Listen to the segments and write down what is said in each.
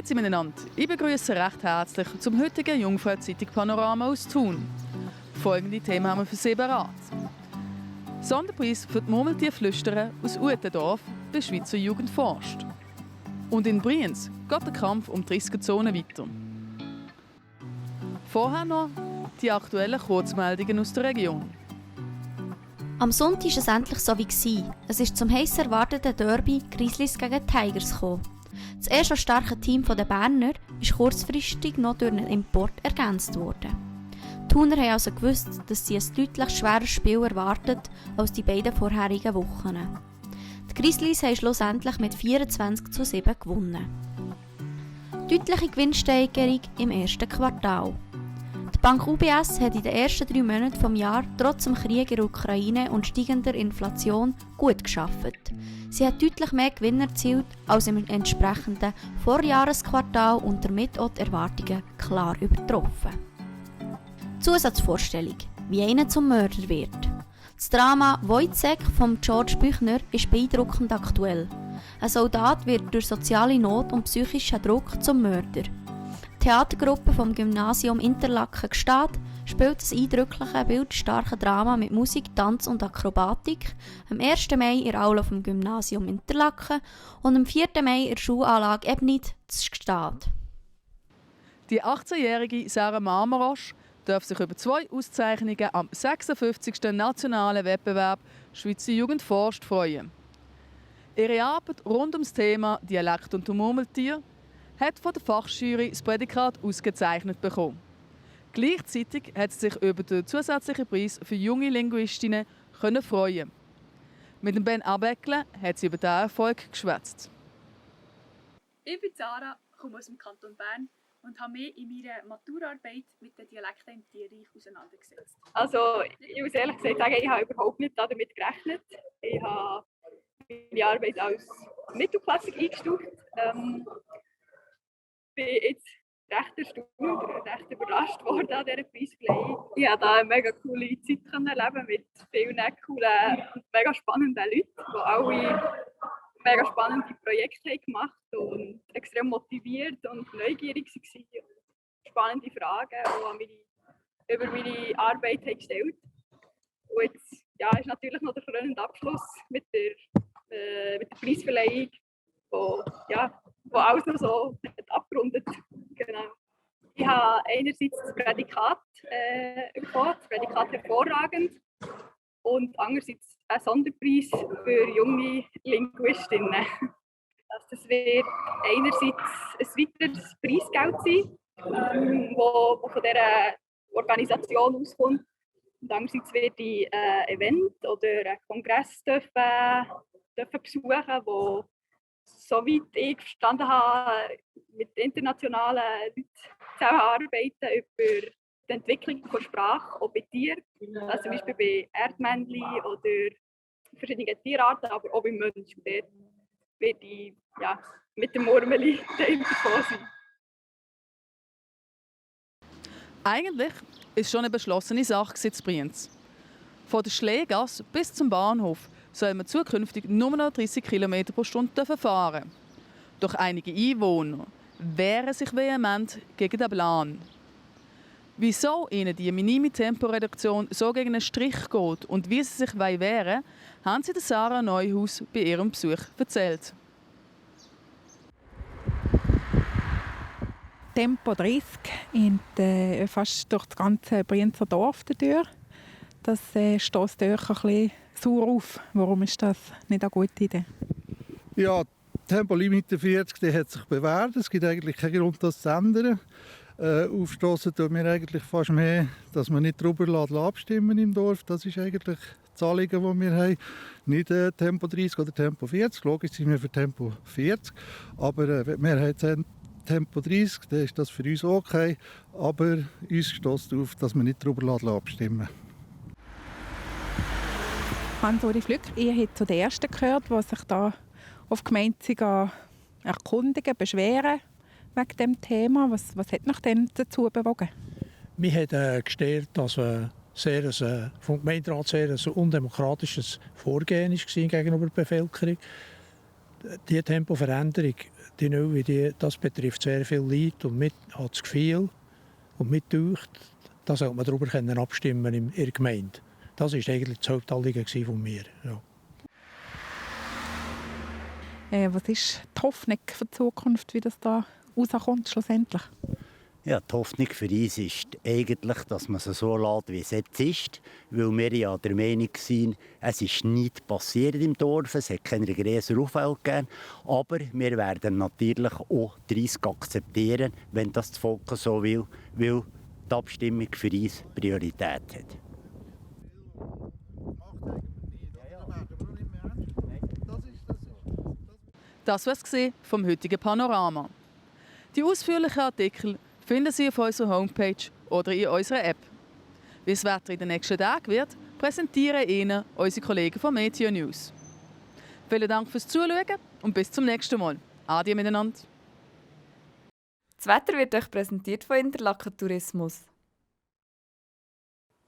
Grüezi miteinander. Ich begrüße recht herzlich zum heutigen Jungfrau-Zeitung Panorama aus Thun. Folgende Themen haben wir für Sie bereit. Sonderpreis für die Murmeltierflüsterer aus Uetendorf bei Schweizer Jugend forscht. Und in Brienz geht der Kampf um die Risikozone weiter. Vorher noch die aktuellen Kurzmeldungen aus der Region. Am Sonntag war es endlich so wie. Es ist zum heiß erwarteten Derby Grizzlies gegen Tigers gekommen. Das erste starke Team der Berner ist kurzfristig noch durch einen Import ergänzt worden. Die Thuner haben also gewusst, dass sie ein deutlich schwereres Spiel erwartet als die beiden vorherigen Wochen. Die Grizzlies haben schlussendlich mit 24:7 gewonnen. Deutliche Gewinnsteigerung im ersten Quartal. Die Bank UBS hat in den ersten 3 Monaten des Jahres trotz dem Krieg in der Ukraine und steigender Inflation gut gearbeitet. Sie hat deutlich mehr Gewinn erzielt als im entsprechenden Vorjahresquartal und damit auch die Erwartungen klar übertroffen. Zusatzvorstellung, wie einer zum Mörder wird. Das Drama «Wojciech» von George Büchner ist beeindruckend aktuell. Ein Soldat wird durch soziale Not und psychischen Druck zum Mörder. Die Theatergruppe vom Gymnasium Interlaken Gstaad spielt das eindrückliche, bildstarke Drama mit Musik, Tanz und Akrobatik am 1. Mai in der Aula vom Gymnasium Interlaken und am 4. Mai in der Schulanlage Ebnit zu Gstaad. Die 18-jährige Sarah Marmarosch darf sich über 2 Auszeichnungen am 56. Nationalen Wettbewerb Schweizer Jugend forscht freuen. Ihre Arbeit rund ums Thema Dialekt und Murmeltier hat von der Fachjury das Prädikat ausgezeichnet bekommen. Gleichzeitig hat sie sich über den zusätzlichen Preis für junge Linguistinnen freuen. Mit dem Ben Abeckle hat sie über diesen Erfolg geschwätzt. Ich bin Sarah, komme aus dem Kanton Bern und habe mich in meiner Maturarbeit mit den Dialekten im Tierreich auseinandergesetzt. Also, ich muss ehrlich gesagt sagen, ich habe überhaupt nicht damit gerechnet. Ich habe meine Arbeit als mittelklassig eingestuft. Ich bin jetzt recht erstaunt und recht überrascht worden an dieser Preisverleihung. Ich habe da eine mega coole Zeit erleben mit vielen coolen und mega spannenden Leuten, die alle mega spannende Projekte haben gemacht und extrem motiviert und neugierig waren und spannende Fragen auch über meine Arbeit haben gestellt. Und jetzt ist natürlich noch der krönende Abschluss mit der Preisverleihung, wo alles noch so abgerundet. Genau. Ich habe einerseits das Prädikat bekommen, das Prädikat hervorragend, und andererseits einen Sonderpreis für junge Linguistinnen. Also das wird einerseits ein weiteres Preisgeld sein, wo von dieser Organisation auskommt. Und andererseits werde ich ein Event oder einen Kongress dürfen besuchen, wo, soweit ich verstanden habe, mit internationalen Leuten zusammenarbeiten über die Entwicklung von Sprache, auch bei Tieren. Also zum Beispiel bei Erdmännchen oder verschiedenen Tierarten, aber auch bei Menschen. Dort werde ich mit dem Murmeli davon sein. Eigentlich ist schon eine beschlossene Sache in Brienz. Von der Schleegasse bis zum Bahnhof soll man zukünftig nur noch 30 km pro Stunde fahren. Doch einige Einwohner wehren sich vehement gegen den Plan. Wieso ihnen die minime Temporeduktion so gegen einen Strich geht und wie sie sich wehren wollen, haben sie Sarah Neuhaus bei ihrem Besuch erzählt. Tempo 30 in fast durch das ganze Brienzer Dorf durch. Das stößt euch ein bisschen sauer auf. Warum ist das nicht eine gute Idee? Ja, Tempolimit 40 die hat sich bewährt. Es gibt eigentlich keinen Grund, das zu ändern. Aufstoßen tun wir eigentlich fast mehr, dass man nicht darüber abstimmen im Dorf. Das ist eigentlich das Anliegen, das wir haben. Nicht Tempo 30 oder Tempo 40. Logisch sind wir für Tempo 40. Aber wenn wir haben Tempo 30, dann ist das für uns okay. Aber uns stößt auf, dass wir nicht darüber abstimmen. Hans-Uri Flück, ihr habt zu den Ersten gehört, die sich da auf die Gemeinde erkundigen, beschweren wegen dem Thema. Was hat mich denn dazu bewogen? Wir haben gestellt, dass vom Gemeinderat sehr ein undemokratisches Vorgehen war gegenüber der Bevölkerung. Diese Tempoveränderung die Neue, das betrifft sehr viele Leute und mit hat das Gefühl und mit deucht, da sollte man darüber abstimmen in der Gemeinde. Das war eigentlich das Hauptanliegen von mir. Ja. Was ist die Hoffnung für die Zukunft, wie das da rauskommt schlussendlich? Ja, die Hoffnung für uns ist eigentlich, dass man es so lässt, wie es jetzt ist. Weil wir ja der Meinung sind, es ist nichts passiert im Dorf, es hat keinen grösseren Aufwand gegeben. Aber wir werden natürlich auch 30 akzeptieren, wenn das Volk so will, weil die Abstimmung für uns Priorität hat. Das war es vom heutigen Panorama. Die ausführlichen Artikel finden Sie auf unserer Homepage oder in unserer App. Wie das Wetter in den nächsten Tagen wird, präsentieren Ihnen unsere Kollegen von Meteo News. Vielen Dank fürs Zuschauen und bis zum nächsten Mal. Adieu miteinander. Das Wetter wird euch präsentiert von Interlaken Tourismus.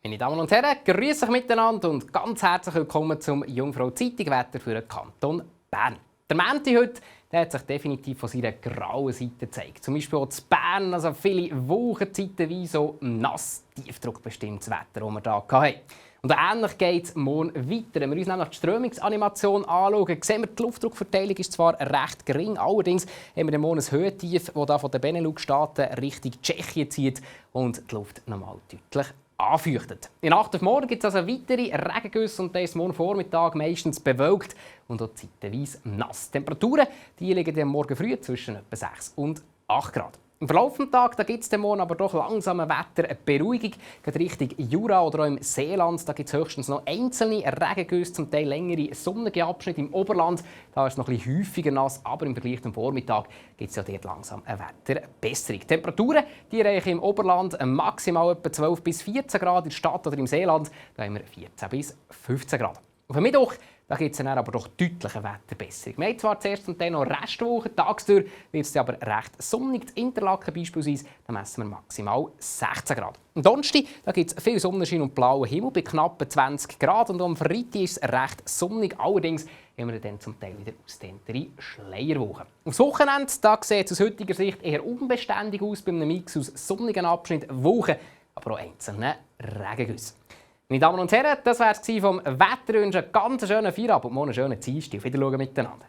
Meine Damen und Herren, grüße euch miteinander und ganz herzlich willkommen zum Jungfrau Zeitung Wetter für den Kanton Bern. Der Mänti heute, der hat sich definitiv von seiner grauen Seite gezeigt. Zum Beispiel auch in Bern, also viele Wochen wie so nass, tiefdruckbestimmtes Wetter, das wir hier hatten. Und ähnlich geht es morgen weiter. Wenn wir uns nämlich die Strömungsanimation anschauen, sehen wir, die Luftdruckverteilung ist zwar recht gering, allerdings haben wir morgen ein Höhentief, das von den Benelux-Staaten Richtung Tschechien zieht und die Luft nochmal deutlich anfeuchtet. In der Nacht auf morgen gibt es also weitere Regengüsse und ist morgen Vormittag meistens bewölkt und auch zeitweise nass. Die Temperaturen die liegen am Morgen früh zwischen etwa 6 und 8 Grad. Im Verlauf des Tages gibt es morgen aber doch langsam Wetter eine Beruhigung. Geht Richtung Jura oder auch im Seeland. Da gibt es höchstens noch einzelne Regengüsse, zum Teil längere sonnige Abschnitte im Oberland. Da ist es noch ein bisschen häufiger nass, aber im Vergleich zum Vormittag gibt es ja dort langsam eine Wetterbesserung. Die Temperaturen die erreichen im Oberland maximal etwa 12 bis 14 Grad, in der Stadt oder im Seeland da haben wir 14 bis 15 Grad. Auf dem Mittwoch da gibt es dann aber doch deutliche Wetterbesserung. Wir haben zwar zuerst und dann noch Restwoche, tagsüber wird es aber recht sonnig. In Interlaken beispielsweise, da messen wir maximal 16 Grad. Am Donnerstag gibt es viel Sonnenschein und blauen Himmel bei knapp 20 Grad. Und am Freitag ist es recht sonnig. Allerdings haben wir dann zum Teil wieder ausdehntere Schleierwochen. Aufs Wochenende da sieht es aus heutiger Sicht eher unbeständig aus, bei einem Mix aus sonnigen Abschnitten, Wochen, aber auch einzelnen Regengüssen. Meine Damen und Herren, das war es vom Wetter. Einen ganz schönen Feierabend und morgen einen schönen Dienstag. Auf Wiedersehen miteinander.